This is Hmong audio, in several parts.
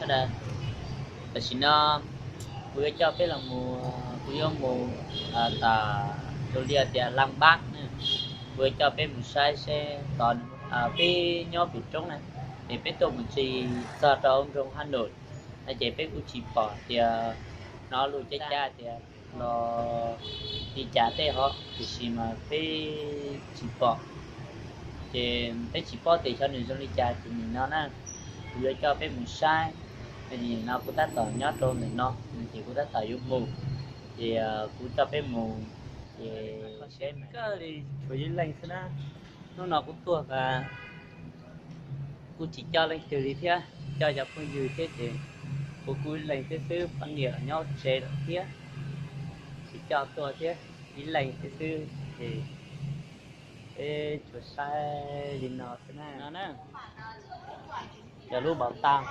Tam sim no kuv yuav coj peb los mus, kuv yuav mus tas rau li tias Laj Npab na. Kuv yuav coj peb mus saib seb tod peb nyob pem roob na, es peb tuaj mus txog rau hauv nroog Haj Nawm no ces peb kuj tsis pom tias hnov lus cab cab tias los li cas tej hov, tiam sis mas peb tsis pom. Ces peb tsis paub tias xyov nws zoo li cas, ces nim no na kuv yuav coj peb mus saib. Nim no kuv tab tom nyob rau ntawm no, ces kuv tab tom yuav mus, ces kuv coj peb mus, ces seb kawg li tshuav ib leeg xwb na. Hnub no kuv tuaj kuj tsis coj leej twg li thiab, coj cov phooj ywg thiab ces kuv kuj ib leeg thiab xwb, poj niam nyob tsev lawm thiab, tsis coj tuaj thiab, ib leeg thiab xwb ces peb tsuas saib li no xwb na. No na, yog lub npau taws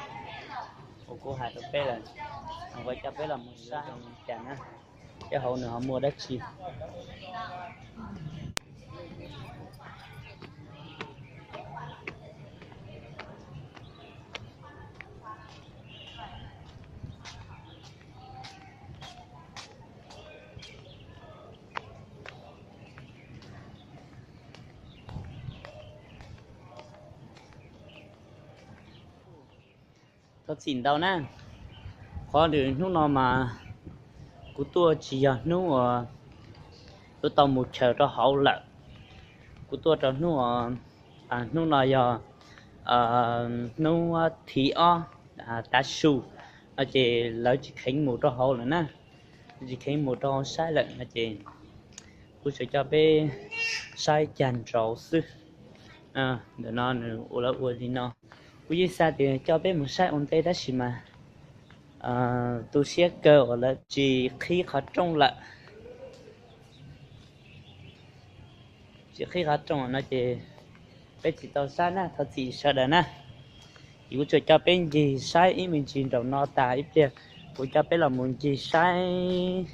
uas kuv hais rau peb lawm, kuv coj peb los mus saib li cas na, seb hauv nws ho muaj dab tsi. Thov txim ntau na, qhov hnub no mas kuv tuaj tsis yog hnub uas tuaj tau mus chaws rau hauv lawm. Kuv tuaj rau hnub, hnub no yog hnub thib ob tav su no ces lawv tsis kheev mus rau hauv lawm na, tsis kheev mus rau hauv saib lawm no ces kuv tsuas coj peb saib cag nraud xwb. Ntawm no nws ua lawv ua li no. Kuv yeej xav tias coj peb mus saib ua ntej tab sis mas tu siab kawg uas lawv tsis qhib qhov rooj lawm. Tsis qhib qhov rooj no ces peb tsis tau saib na, thov txim sawv daws na. Ces kuv tsuas coj peb ncig saib ib me ntsis nraum no tas ib pliag kuv coj peb los mus ncig saib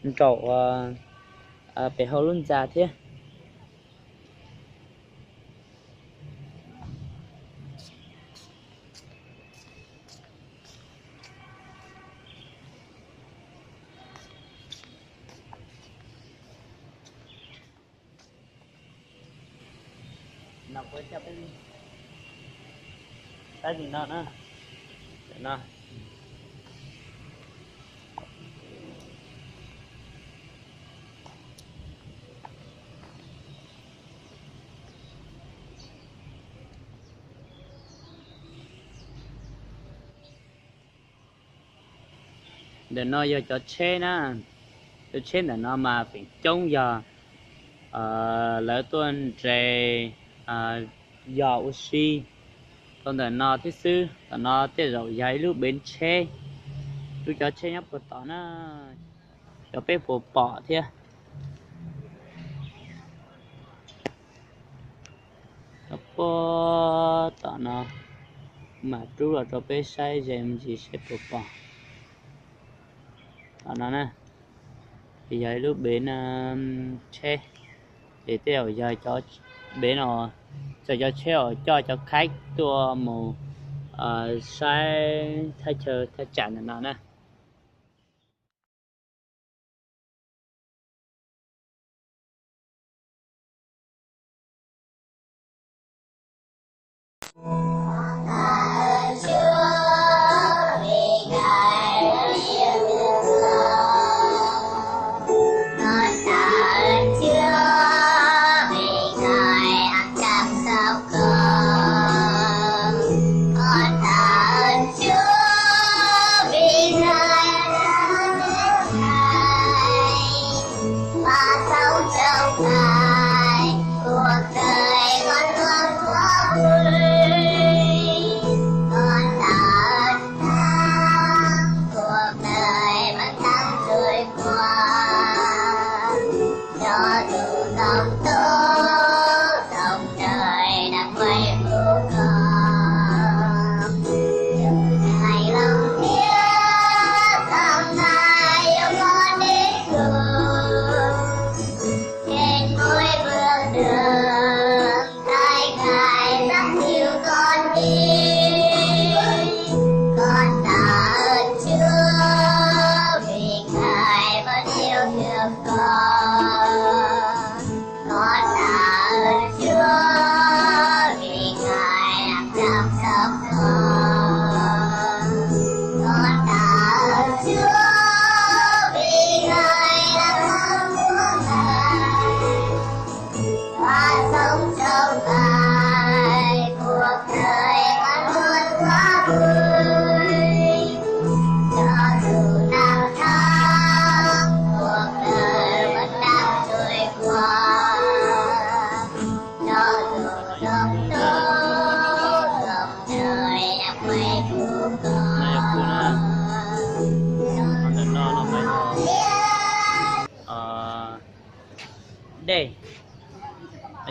nraum pem hauv lub ntxa thiab. No kuv coj peb saib li no na. No. Ntawm no yog cov tsheb na, cov tsheb ntawm no mas feem coob yog lawv tuaj nres yos ua si rau ntawm no thiab xwb. Tom no tej zaum yog ib lub bev tsheb, lub cov tsheb nyob puag tom na, cov peb puas pom thiab. Cov puag tom no mam rub los rau peb saib ze me ntsis seb puas pom. Tom no na, ces yog ib lub bev tsheb, ces tej zaum yog cov bev no, txawm cov tsheb uas coj cov khaib tuaj mus saib thaj chaw thaj tsam ntawm no na.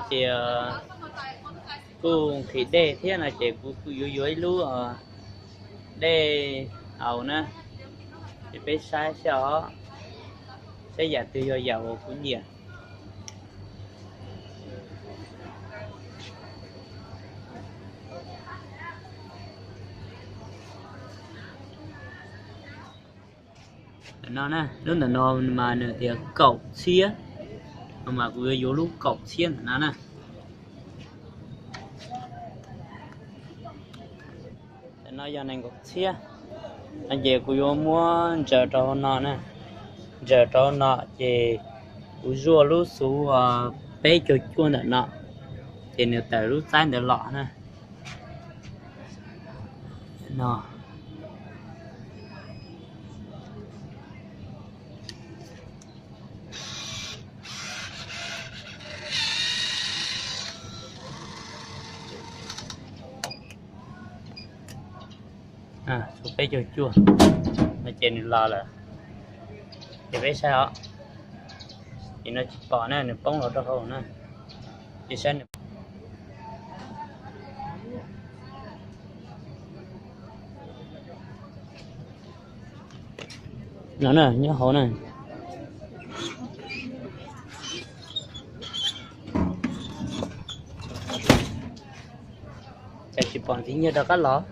Ces kuj nqhis dej thiab no ces kuv kuj yuav yuav ib lub dej haus na, ces peb saib saib os, saib yam twg yog yam uas kuv nyiam. Ntawm no na, lub ntawm no mas nws tias kaum txhiab, no mas kuv yuav yuav lub kaum txhiab ntawm no na. Ntawm no yog nees nkaum txhiab, no ces kuv yuav muab ntsaws rau hauv no na, ntsaws rau hauv no ces kuv zuaj lub xuv peb caug cuaj ntawm no, ces nws tawm lub txaib ntawd los na. No. Xuv peb caug cuaj, no ces nws los lawm. Ces peb saib os, ces no tsis pom na, nws poob los rau hauv na. Ces saib nws no na, nyob hauv na. Cas tsis pom ntxiv nyiag rov qab los?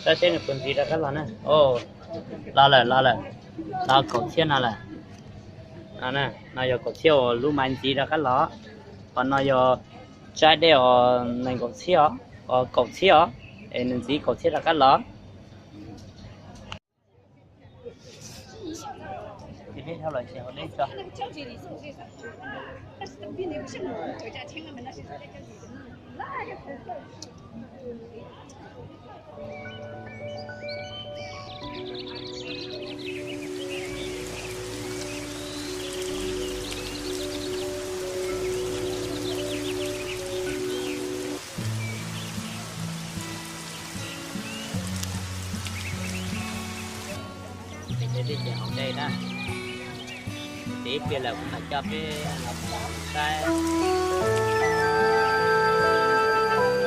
Saib seb nws puas ntxiv rov qab los na. Los lawm, los lawm, los kaum txhiab no lawm. No yog kaum txhiab uas lub maiv ntxiv rov qab los. Qhov no yog tsaib dej os, nees nkaum txhiab os, kaum txhiab os, es nws ntxiv kaum txhiab rov qab los. Peb ces hauv ntej na, ces ib pliag lawm kuv mam coj peb los saib.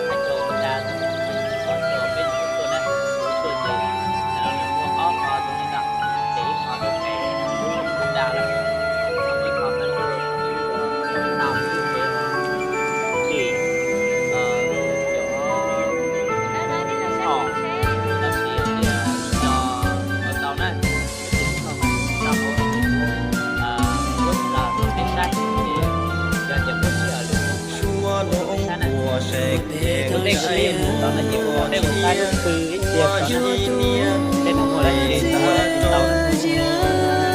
Peb tuaj na, tuaj ces muaj ob qho zoo li no, ces ib qho rau pem lub da lawm, ib qho pem lub da, tim cov os, los sis tias cov tau na. Ua ntej kuv mus tod no ces kuv ua ntej mus saib lub pw ib pliag tso na, seb nws muaj dab tsi tau tsis tau na.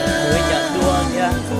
Ua ib yam dua thiab.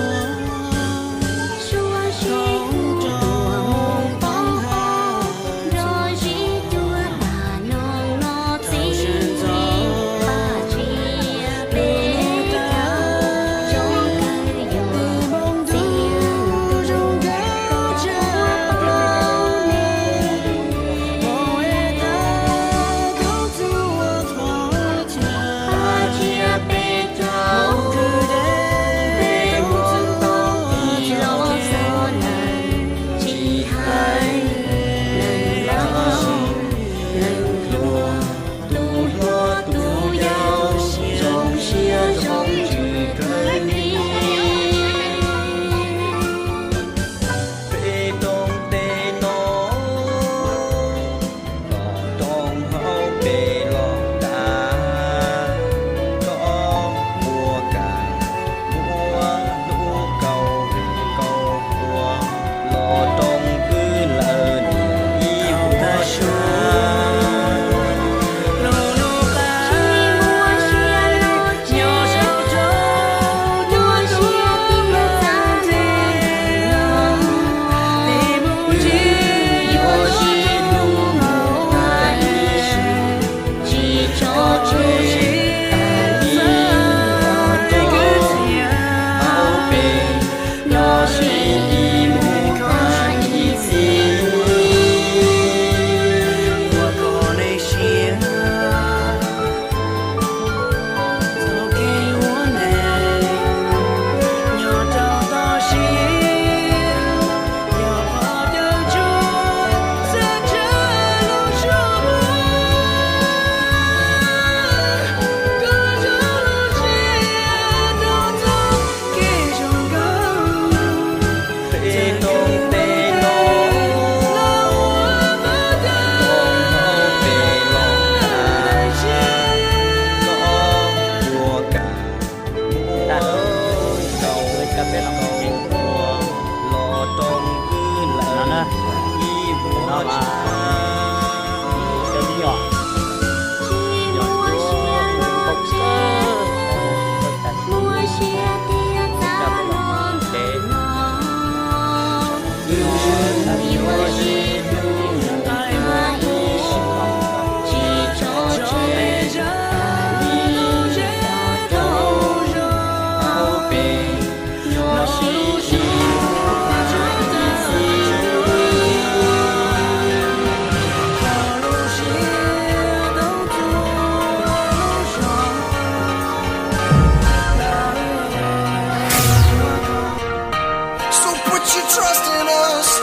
Peb los ua los rau kwv lawm ib vuag tshaj. Cov tib yog, yog muaj siab los tseg, muaj siab tiag txav los ntev. So put your trust in us.